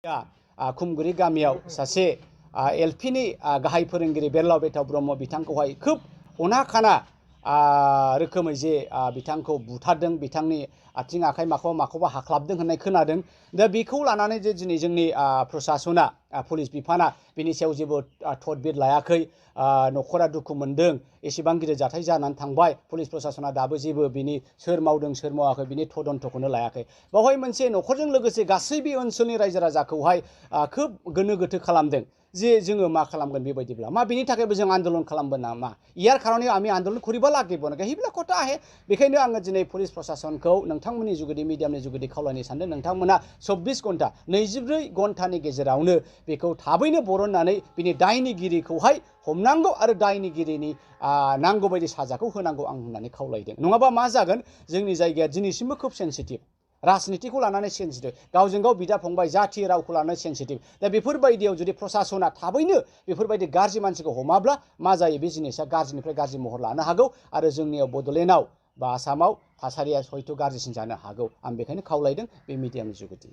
खुमगुरि गामियाव सासे एलपिनि गाहाय फोरोंगिरि बेरलाव बेथाव ब्रह्म बिथांखौहाय खोब अना खाना रोखोमै जे बिथांखौ बुथारदों, बिथांनि आथिं आखाइ माखौबा हाख्लाबदों होननाय खोनादों। दा बेखौ लानानै जे दिनै जोंनि प्रसासना पुलिस बिफाना बिनि सायाव जेबो तदबिर लायाखै। न'खरा दुखु मोनदों, एसेबां गिदिर जाथाय जानानै थांबाय, पुलिस प्रसासना दाबो जेबो बिनि सोर मावदों सोर मावाखै बिनि तदन्तखौनो लायाखै। बावहाय मोनसे न'खरजों लोगोसे गासै बे ओनसोलनि रायजो राजाखौहाय खोब गोनो गोथो खालामदों যে जोङो मा खालामगोन बेबायदिब्ला मा बिनि थाखायबो जों आन्दोलन खालामगोन नामा, ইয়াৰ কাৰণে আমি আন্দোলন কৰিব লাগিব নেকি, সেইবিলাক কথা আহে। बेखायनो आङो दिनै पुलिस प्रसासनखौ नोंथांमोननि जुगेदि मिडियामनि जुगेदि खावलायनो सानदों, नोंथांमोना 24 घन्टा 24 घन्टानि गेजेरावनो बेखौ थाबैनो बरननानै बिनि दायनिगिरिखौहाय हमनांगौ आरो दायनिगिरिनि नांगौ बायदि साजाखौ होनांगौ आं होननानै खावलायदों। नङाबा मा जागोन, जोंनि जायगाया दिनैसिमबो खोब सेन्सिटिभ, राजनितिखौ लानानै सेन्सिटिभ, गावजों गाव बिदा फंबाय जाथि रावखौ लानानै सेन्सिटिभ। दा बेफोरबायदियाव जुदि प्रसासना थाबैनो बेफोरबायदि गाज्रि मानसिखौ हमाब्ला मा जायो, बे जिनिसा गाज्रिनिफ्राय गाज्रि महर लानो हागौ आरो जोंनियाव बड'लेण्डआव बा आसामाव थासारिया हयथ' गाज्रिसिन जानो हागौ। आं बेखायनो खावलायदों बे मिडियामनि जुगेदि।